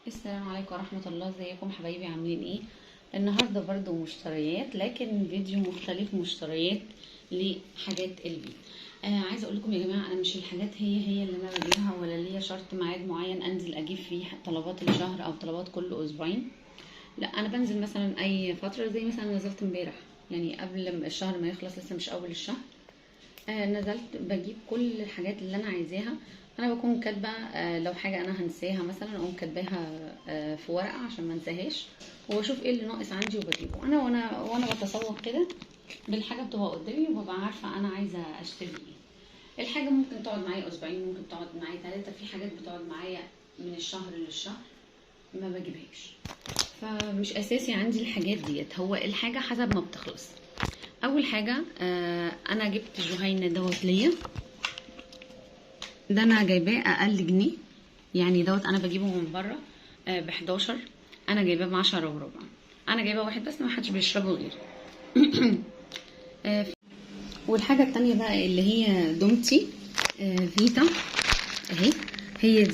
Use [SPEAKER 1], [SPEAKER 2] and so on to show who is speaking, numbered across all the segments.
[SPEAKER 1] السلام عليكم ورحمة الله. ازيكم حبايبي، عاملين ايه؟ النهاردة برضو مشتريات، لكن فيديو مختلف، مشتريات لحاجات البيت. عايزة اقول لكم يا جماعة، انا مش الحاجات هي اللي انا بجيبها، ولا ليا شرط ميعاد معين انزل اجيب فيه طلبات الشهر او طلبات كل اسبوعين. لا، انا بنزل مثلا اي فترة، زي مثلا نزلت امبارح، يعني قبل الشهر ما يخلص، لسه مش اول الشهر. نزلت بجيب كل الحاجات اللي انا عايزاها. انا بكون كاتبه، لو حاجة انا هنساها مثلا اقوم كاتباها في ورقة عشان ما انساهاش، واشوف ايه اللي ناقص عندي وبجيبه. انا وانا بتسوق كده بالحاجة بتبقى قدامي، وببقى عارفه انا عايزه اشتري ايه. الحاجة ممكن تقعد معايا اسبوعين، ممكن تقعد معايا 3، في حاجات بتقعد معايا من الشهر للشهر ما بجيبهاش، فمش اساسي عندي الحاجات ديت، هو الحاجة حسب ما بتخلص. اول حاجة انا جبت جهينة دوت ليا، ده انا جايباه اقل جنيه، يعني دوت انا بجيبه من بره ب11، انا جايباه ب10 وربع. انا جايبه واحد بس، ما حدش بيشربه غيري. والحاجة التانية بقى اللي هي دومتي فيتا اهي، هي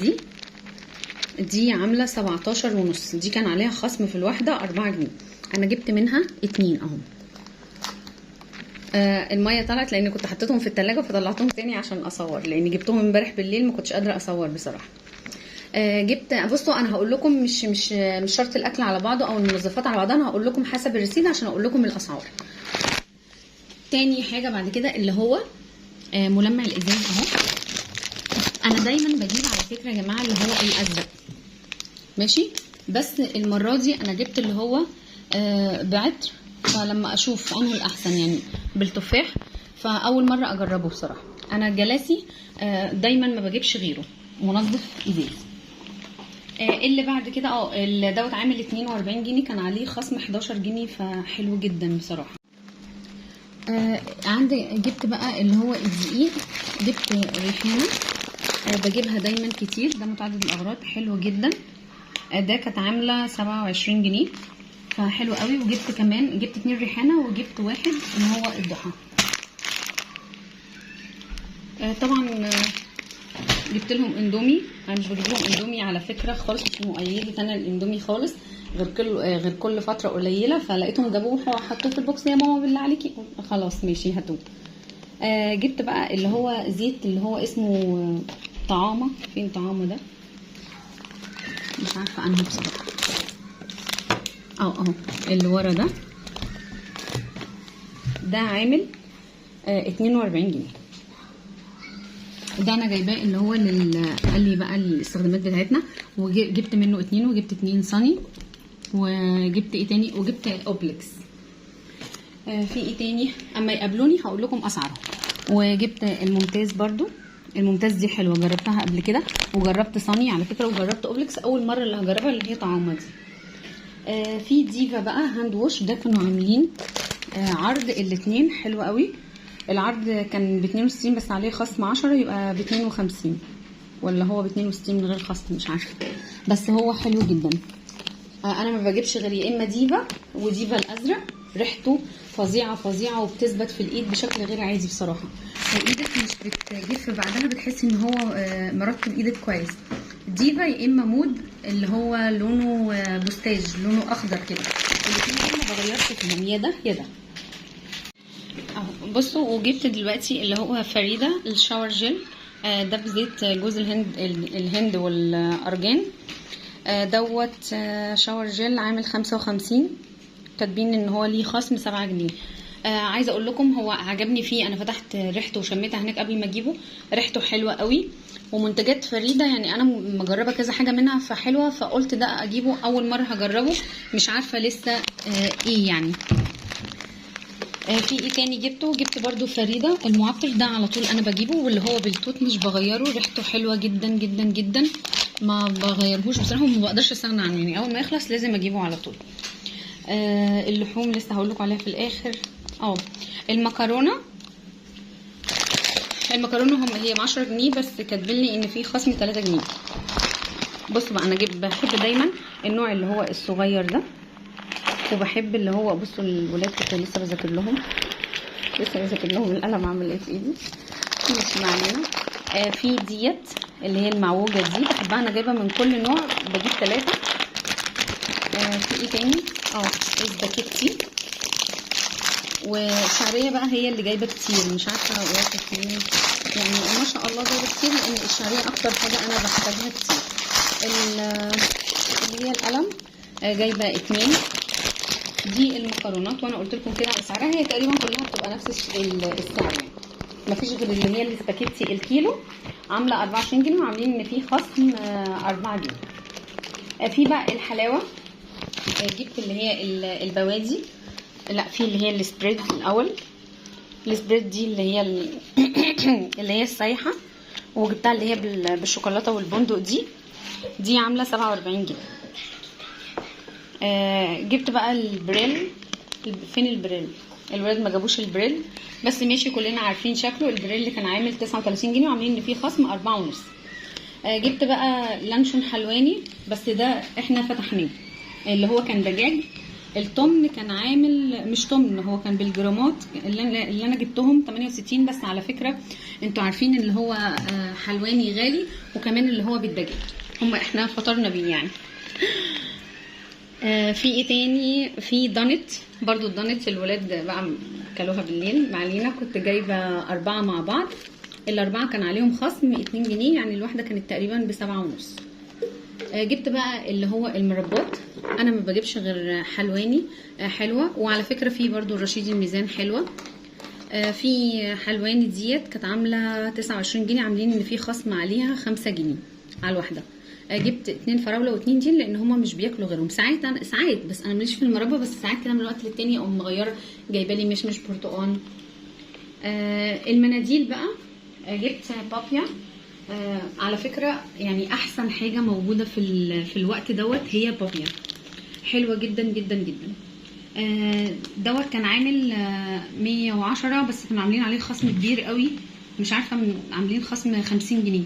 [SPEAKER 1] دي عامله 17.5، دي كان عليها خصم في الواحدة 4 جنيه، انا جبت منها 2 اهو. المية طلعت لان كنت حطيتهم في التلاجة، فطلعتهم تاني عشان اصور، لان جبتهم امبارح بالليل ما كنتش قادرة اصور بصراحة. جبت، بصوا انا هقول لكم مش مش مش شرط الاكل على بعضه او المنظفات على بعضها، انا هقول لكم حسب الرصيد عشان اقول لكم الاسعار. تاني حاجة بعد كده اللي هو ملمع الازاز اهو. انا دايما بجيب على فكرة يا جماعة اللي هو الازرق، ماشي، بس المرة دي انا جبت اللي هو بعطر، فلما اشوف انه الاحسن يعني بالتفاح، فاول مرة اجربه بصراحة. انا جلاسي دايما ما بجيبش غيره، منظف ازاز. اللي بعد كده دوت عامل 42 جنيه، كان عليه خصم 11 جنيه، فحلو جدا بصراحة. عندي جبت بقى اللي هو الدقيق، جبت ريحانة، بجيبها دايما كتير، ده متعدد الاغراض حلو جدا. ده كانت عامله 27 جنيه، فحلو قوي. وجبت كمان، جبت 2 ريحانة وجبت واحد اللي هو الضحى. طبعا جبت لهم اندومي. انا مش بجيب لهم اندومي على فكرة خالص، مش مؤيدة انا الاندومي خالص، غير كل فترة قليله، فلقيتهم جابوه وحطوه في ال box. يا ماما بالله عليكي، خلاص ماشي هاتوه. جبت بقى اللي هو زيت اللي هو اسمه طعامه، فين طعامه ده؟ مش عارفه انهي بصراحة. اهو اللي ورا ده، ده عامل 42 جنيه. ده انا جايباه اللي هو قال لي بقى الاستخدامات بتاعتنا، وجبت منه 2، وجبت 2 صني، وجبت ايه تاني، وجبت اوبلكس. في ايه تاني؟ اما يقابلوني هقول لكم اسعارهم. وجبت الممتاز برضو، الممتاز دي حلوة، جربتها قبل كده، وجربت صني على فكرة، وجربت اوبلكس. اول مرة اللي هجربها اللي هي طعامه دي. في ديفا بقى hand wash، ده كانوا عاملين عرض الاثنين حلو قوي. العرض كان ب62 بس عليه خصم 10، يبقى ب52، ولا هو ب62 من غير خصم مش عارفه، بس هو حلو جدا. انا ما بجيبش غير يا اما ديفا، وديفا الازرق ريحته فظيعة فظيعة، وبتثبت في الايد بشكل غير عادي بصراحة، وايدك مش بتجف بعدها، بتحسي ان هو مرطب ايدك كويس. ديفا يا اما مود اللي هو لونه بوستاج، لونه اخضر كده، الاثنين دول ما بغيرش فيهم، يا ده يا ده. اهو بصوا. وجبت دلوقتي اللي هو فريدة ال shower gel، ده بزيت جوز الهند والارجان. دوت shower gel عامل 55، كاتبين ان هو ليه خصم 7 جنيه. عايزه اقول لكم هو عجبني فيه، انا فتحت ريحته وشميتها هناك قبل ما اجيبه، ريحته حلوة قوي. ومنتجات فريدة يعني انا مجربه كذا حاجة منها فحلوه، فقلت ده اجيبه، اول مرة هجربه، مش عارفه لسه ايه يعني. في ايه تاني جبته؟ جبت برضو فريدة المعطر ده، على طول انا بجيبه، واللي هو بالتوت مش بغيره، ريحته حلوة جدا جدا جدا، ما بغيرهوش بصراحة، وما بقدرش استغنى عنه، يعني اول ما يخلص لازم اجيبه على طول. اللحوم لسه هقول لكم عليها في الاخر. المكرونه، المكرونه هي ب10 جنيه، بس كاتبين لي ان في خصم 3 جنيه. بصوا بقى، انا بحب دايما النوع اللي هو الصغير ده، وبحب اللي هو، بصوا الولاد كنت لسه بذاكر لهم، القلم عامل ايه في ايدي، مش معنى. في ديت اللي هي المعوجه دي بحبها، انا جايبه من كل نوع بجيب 3. في ايه تاني؟ سباكيتي. والشعريه بقى هي اللي جايبه كتير، مش عارفه 1 2 يعني ما شاء الله جايبه كتير، لان الشعرية اكتر حاجة انا بحتاجها كتير. اللي هي القلم جايبه 2. دي المكرونات، وانا قلت لكم كده على سعرها، هي تقريبا كلها بتبقى نفس السعر يعني، مفيش غير اللي هي السباكيتي الكيلو عامله 24 جنيه، وعاملين ان في خصم 4 جنيه. في بقى الحلاوة، جبت اللي هي البوادي، لا في اللي هي ال spread الاول، ال spread دي اللي هي اللي هي السايحه، وجبتها اللي هي بالشوكولاته والبندق، دي عامله 47 جنيه. جبت بقى البريل. فين البريل؟ الولاد ما جابوش البريل، بس ماشي كلنا عارفين شكله. البريل كان عامل 39 جنيه، وعاملين ان فيه خصم 4.5. جبت بقى لانشون حلواني، بس ده احنا فتحناه، اللي هو كان دجاج. التمن كان عامل، مش تمن، هو كان بالجرامات اللي انا جبتهم 68. بس على فكرة انتوا عارفين اللي هو حلواني غالي، وكمان اللي هو بالدجاج، هم احنا فطرنا بيه يعني. في ايه تاني؟ في دانت برضو، الدانت الولاد بقى كلوها بالليل ما علينا. كنت جايبه 4 مع بعض، ال4 كان عليهم خصم 2 جنيه، يعني الواحدة كانت تقريبا ب7.5. جبت بقى اللي هو المربات، انا ما بجيبش غير حلواني حلوة. وعلى فكرة في برضو الرشيدي الميزان حلوة. في حلواني ديت كانت عامله 29 جنيه، عاملين ان في خصم عليها 5 جنيه على الواحدة. جبت 2 فراوله و2 دين، لان هما مش بياكلوا غيرهم. ساعات انا ساعات، بس انا ماليش في المربى، بس ساعات كده من الوقت للتاني اقوم مغيرة جايبه لي مشمش برتقان. المناديل بقى، جبت بابيا. على فكرة يعني احسن حاجة موجودة في الوقت دوت هي بابيا، حلوة جدا جدا جدا. دوت كان عامل 110، بس كانوا عاملين عليه خصم كبير قوي، مش عارفه عاملين خصم 50 جنيه،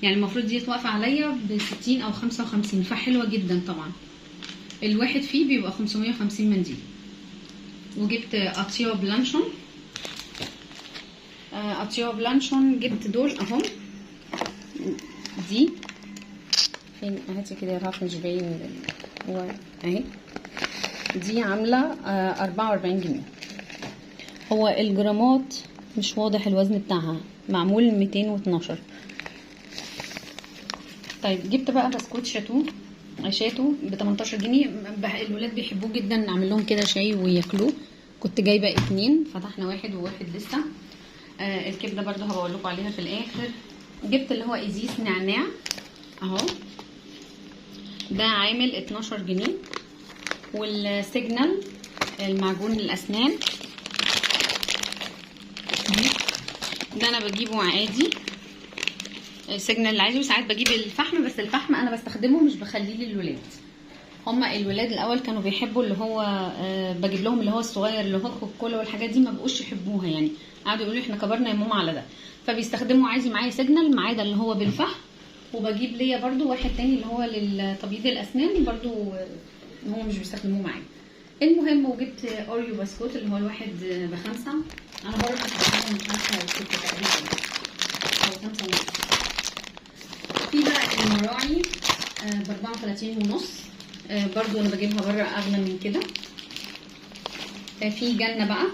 [SPEAKER 1] يعني المفروض دي واقفة عليا ب60 او 55، فحلوه جدا طبعا. الواحد فيه بيبقى 550 منديل. وجبت اطياب لانشون، اطياب لانشون جبت دول اهم. دي فين؟ هاتي كده يا رهف، مش باين هو اهي. دي عامله 44 جنيه. هو الجرامات مش واضح الوزن بتاعها، معمول 212. طيب جبت بقى بسكوت شاتو ب 18 جنيه، الولاد بيحبوه جدا، نعمل لهم كده شاي وياكلوه. كنت جايبه 2، فتحنا واحد وواحد لسه. الكبده برضو هبقول لكم عليها في الاخر. جبت اللي هو ازيس نعناع اهو، ده عامل 12 جنيه. والسيجنال المعجون للاسنان ده انا بجيبه عادي، السيجنال العادي، وساعات بجيب الفحم، بس الفحم انا بستخدمه مش بخليه للولاد. هما الولاد الاول كانوا بيحبوا اللي هو بجيب لهم اللي هو الصغير اللي هو كوكولا والحاجات دي، ما بقوش يحبوها يعني، قعدوا يقولوا احنا كبرنا يا ماما على ده، فبيستخدموا عادي معايا سيجنال ما عدا اللي هو بالفحم. وبجيب ليا برده واحد تاني اللي هو للتبييض الاسنان برده هو مش بيستخدموه معايا. المهم وجبت اوريو بسكوت اللي هو الواحد ب5، انا بره كنت بجيبهم 5 و6 تقريبا او 5.5. في بقى المراعي ب34.5، برضو انا بجيبها بره اغلى من كده. في جنة بقى،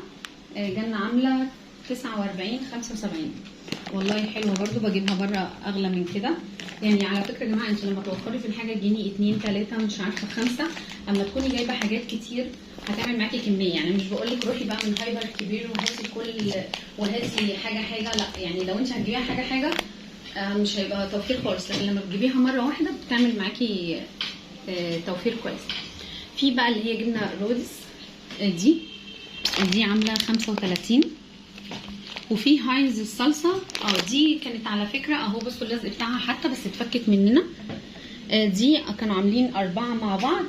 [SPEAKER 1] جنة عامله 49.75، والله حلوة برضو، بجيبها بره اغلى من كده. يعني على فكرة يا جماعة انتوا لما توفري في الحاجة جنيه 2 3 مش عارفه 5، اما تكوني جايبه حاجات كتير هتعمل معاكي كمية. يعني مش بقول لك روحي بقى من هايبر كبير وهاتي كل وهاتي حاجة حاجة، لا، يعني لو انت هتجيبيها حاجة حاجة مش هيبقى توفير خالص، لكن لما بتجيبيها مرة واحدة بتعمل معاكي توفير كويس. في بقى اللي هي جبنه رودس، دي عامله 35. وفي هاينز الصلصه، دي كانت على فكرة اهو، بصوا اللزق بتاعها حتى بس اتفكت مننا. دي كانوا عاملين 4 مع بعض،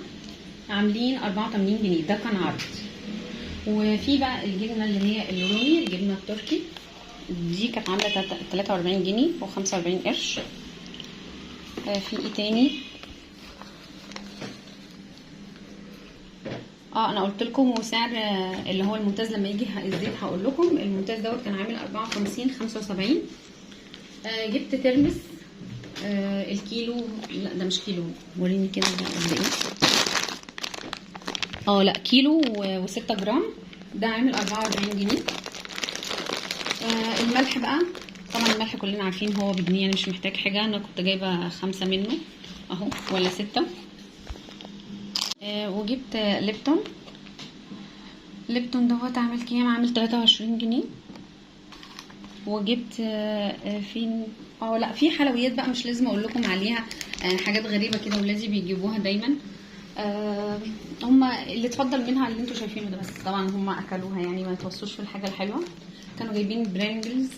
[SPEAKER 1] عاملين 84 جنيه، ده كان عرض. وفي بقى الجبنة اللي هي الرومي، الجبنة التركي، دي كانت عامله 43 جنيه و45 قرش. في ايه تاني؟ انا قلت لكم وسعر اللي هو الممتاز لما يجي الزيت هقول لكم. الممتاز دوت كان عامل 54.75. جبت ترمس، الكيلو، لا ده مش كيلو، وريني كده ده قد ايه. لا كيلو و6 جرام، ده عامل 44 جنيه. الملح بقى، طبعا الملح كلنا عارفين هو بجنيه، يعني مش محتاج حاجة. انا كنت جايبه 5 منه اهو ولا 6. وجبت ليبتون. ليبتون دوت عامل كام؟ عامل 23 جنيه. وجبت فين؟ لا في حلويات بقى مش لازم اقول لكم عليها، حاجات غريبة كده ولادي بيجيبوها دايما. هما اللي اتفضل منها اللي انتوا شايفينه ده، بس طبعا هما اكلوها يعني، ما يتوصوش في الحاجة الحلوة. كانوا جايبين برينجلز،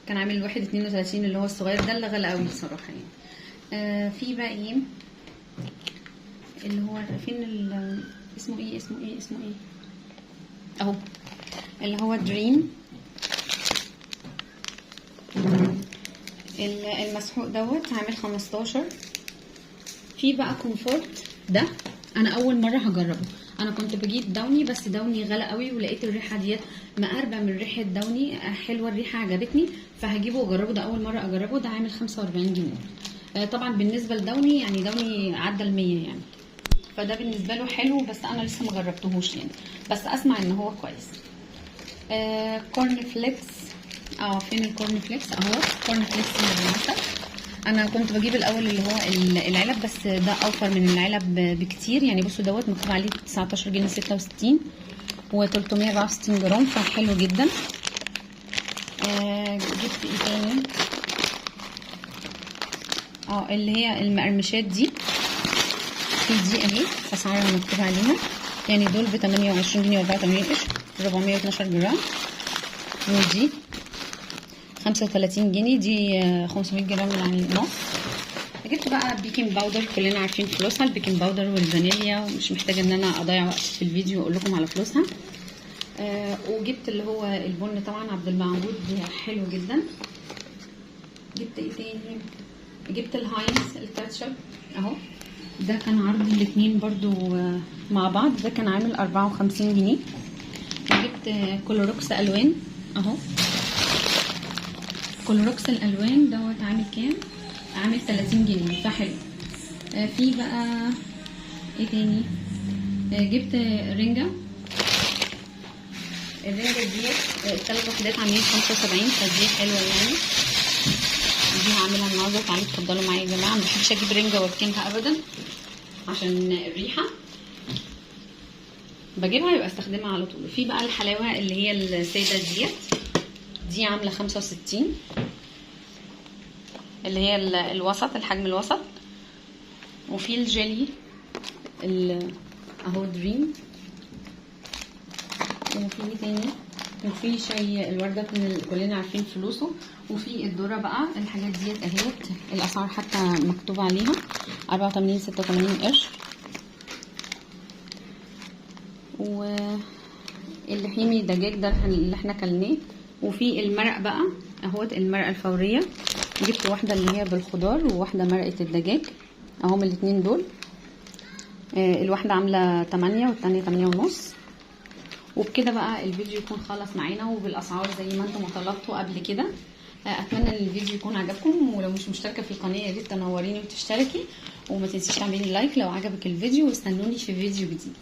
[SPEAKER 1] كان عامل 1.32 اللي هو الصغير ده اللي غلى قوي بصراحة يعني. في بقى ايه اللي هو فين اسمه ايه اسمه ايه اسمه ايه اهو، اللي هو دريم المسحوق دوت عامل 15. في بقى كومفورت، ده انا اول مرة هجربه. انا كنت بجيب داوني، بس داوني غلا قوي، ولقيت الريحة ديت مقربة من ريحه داوني، حلوة الريحة عجبتني، فهجيبه واجربه. ده اول مرة اجربه، ده عامل 45 جنيه. طبعا بالنسبة لداوني يعني داوني عدى ال100 يعني، فده بالنسبة له حلو، بس انا لسه ما جربتهوش يعني، بس اسمع ان هو كويس. كورن فليكس، فين الكورن فليكس؟ اهو كورن فليكس بالعسل. انا كنت بجيب الاول اللي هو العلب، بس ده اوفر من العلب بكتير يعني. بصوا دوت مكتوب عليه 19 جنيه 66 و364 جرام، فحلو جدا. جبت ايه تاني؟ اللي هي المقرمشات دي، في دي اهي اسعارها مكتوب عليها يعني، دول ب 28 جنيه و84 قرش، 412 جرام. ودي 35 جنيه، دي 500 جرام يعني نص. جبت بقى baking powder، كلنا عارفين فلوسها ال baking powder والفانيليا، ومش محتاجه ان انا اضيع وقت في الفيديو واقول لكم على فلوسها. وجبت اللي هو البن طبعا عبد المعبود، حلو جدا. جبت ايه تاني؟ جبت الهاينز الكاتشب اهو، ده كان عرض الاتنين برضو مع بعض، ده كان عامل 54 جنيه. وجبت كلوروكس الوان اهو، كلوروكس الالوان دوت عامل كام؟ عامل 30 جنيه، فحلو. في بقى ايه تاني؟ جبت رنجة، الرنجة ديت الثلاث وحدات عاملين 75، فدي حلوة يعني، دي هعملها النهارده. تعالوا اتفضلوا معايا يا جماعة، ما بحبش اجيب رنجة واركنها ابدا عشان الريحة، بجيبها يبقى استخدمها على طول. في بقى الحلاوة اللي هي السادة ديت، دي عاملة 65، اللي هي الوسط، الحجم الوسط. وفي الجيلي اهو دريم. وفي تاني، وفي شاي الوردة كلنا عارفين فلوسه. وفي الذرة بقى، الحاجات ديت اهيت الاسعار حتى مكتوب عليها 84 86 قرش. واللحيمي دجاج ده اللي احنا كلناه. وفي المرق بقى اهوت، المرقه الفورية، جبت واحدة اللي هي بالخضار وواحدة مرقه الدجاج اهم الاتنين دول. الواحدة عامله 8 والتانية 8.5. وبكده بقى الفيديو يكون خلص معانا، وبالاسعار زي ما انتم ما طلبتوا قبل كده. اتمنى ان الفيديو يكون عجبكم، ولو مش مشتركة في القناة يا ريت تنوريني وتشتركي، وما تنسيش تعملي like لو عجبك الفيديو، واستنوني في فيديو جديد.